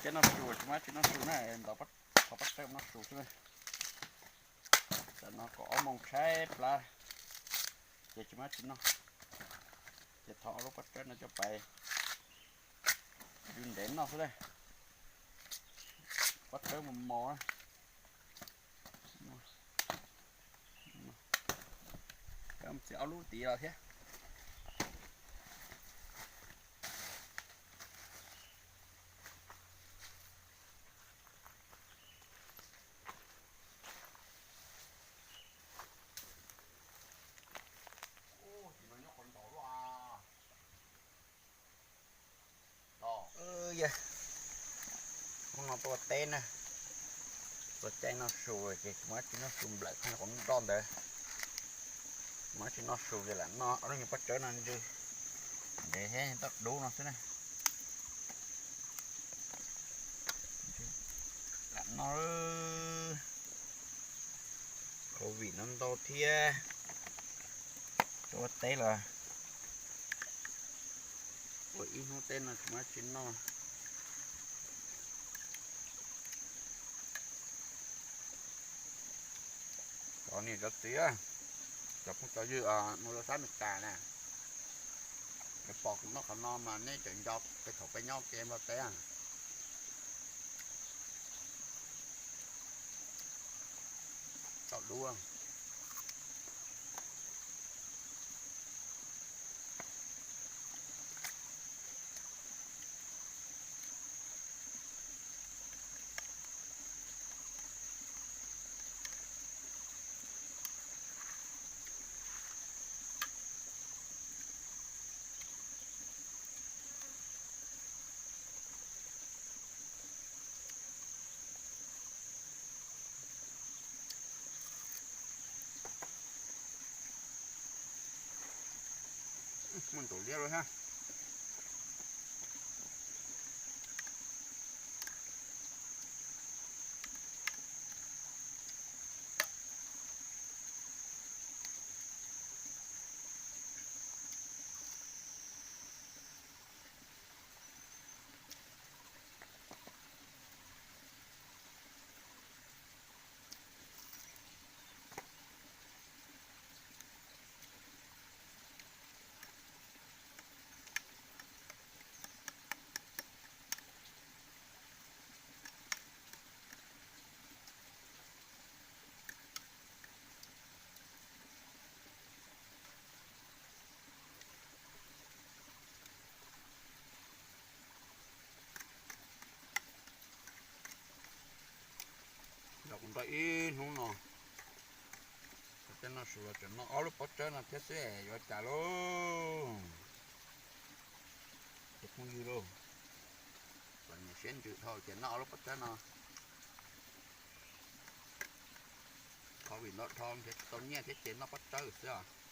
Ces noj su tsis muaj dab tsi noj su na, ntov qhov pob tsawb noj su xwb. Tam no kaum ob moos tshaib plab, ces tsis muaj dab tsi noj, ces thov ob lub pob tsawb no coj pais yug ntev noj xwb na. Pob tsawb mos mos. Txiav ob lub tid los thiab. Hnub no tuaj ua teb na, txog caij noj su ces tsis muaj dab tsi noj su, nplawm qhov nroj ntawd, tsis muaj dab tsi noj su ces lam noj ob lub nyuag pob tsawb no ntsw ntev thiab tau dub no xwb na. Lam noj, covid no ntau thiab, tuaj ua teb los ua ib hnub teb no tsis muaj dab tsi noj. Cov niam cov txiv, cov phooj cov ywg mus rau sab Meskas na, pom kuv noj qhov no mas nej tseem nco peb thaum peb nyob kev Nplog teb. Tau dub. Muaj ntau liab lawm thiab. Yog kuv nrog ib hnub no, tej noj su los tseem noj ob lub pob tsawb no thiab xwb yuav cas lauj. Ces phooj ywg lauj, kom niam siab ntsws dhau ces noj ob lub pob tsawb no. Covid ntau dhau nrhiav tsis tau nyiaj thiab ces noj pob tsawb xwb os.